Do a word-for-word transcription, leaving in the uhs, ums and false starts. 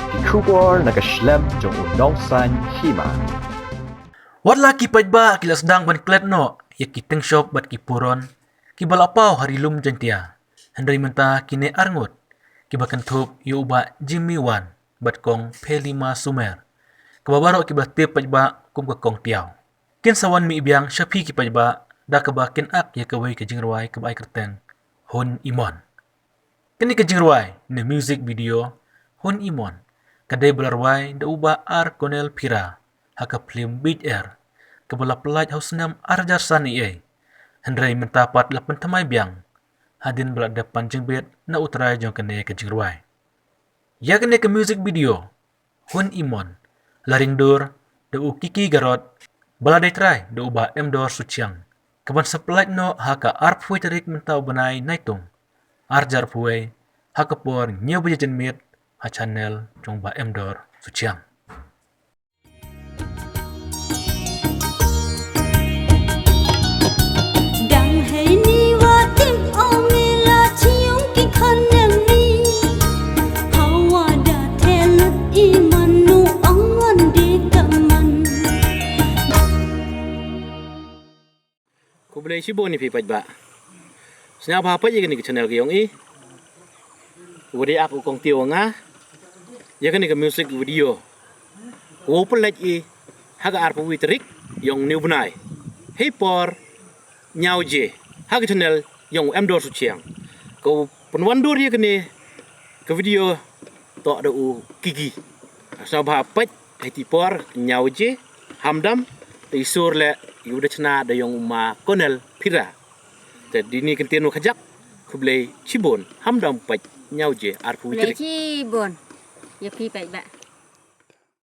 Ki khubor na ka shlem jong u nongsan hima. Wat la ki paidbah ki la sdang ban klet noh ïa ki tengshop bad ki puron kiba la paw ha ri lum Jaintia. Hynrei mynta kine arngut kiba kynthup ïa u Bah Jimmy Wan bad Kong Phelima Sumer, kaba baroh kiba tip paidbah kum ka Kong Tiaw, kin sa wan mih biang sha phi ki paidbah da kaba kin ak ïa kawei ka jingrwai kaba ai kyrteng Hun Imon. Kane ka jingrwai ne music video Hun Imon ka dei ba la rwai da u Bah R Konel Phira ha ka phlim Bit Air, kaba la pyllait ha u snem ar hajar san ei ei. Hynrei mynta pat la pynthymmai biang hadien ba la dep pan jingbit na u trai jong kane ka jingrwai. Ïa kane ka music video Hun Imon la ring dur da u Kiki Garot, ba la dei trai da u Bah Emdor Suchiang, kaban sa pyllait noh ha ka arphew tarik mynta u bnai Naitung, ar hajar arphew, ha ka por hynñiew baje janmiet ha channel jong u Bah Emdor Suchiang. Dang heini wa tim ong ila chiung ki khanem ni. Hawa da thelut i manu ong wan de kaman. Khublei shibun ïa phi paidbah. Sngewbha peit ïa kane ka channel ka jong i. Wa dei ak u Kong Tiaw nga. Ïa kane ka music video. Wow pyllait i ha ka arphew tarik jong une u bnai. Hei por hynñiew baje ha ka channel jong u Emdor Suchiang. Ka u pynwandur ïa kane ka video toh da u Kiki. Sngewbha peit hei ti por hynñiew baje, hamdam, te i sur leh ïa u da chna da jong u Ma Konel Phira. Te dini kyntien wa khajak, khublei shibun, hamdam peit hynñiew baje arphew tarik. Khublei shibun ïa phi paidbah.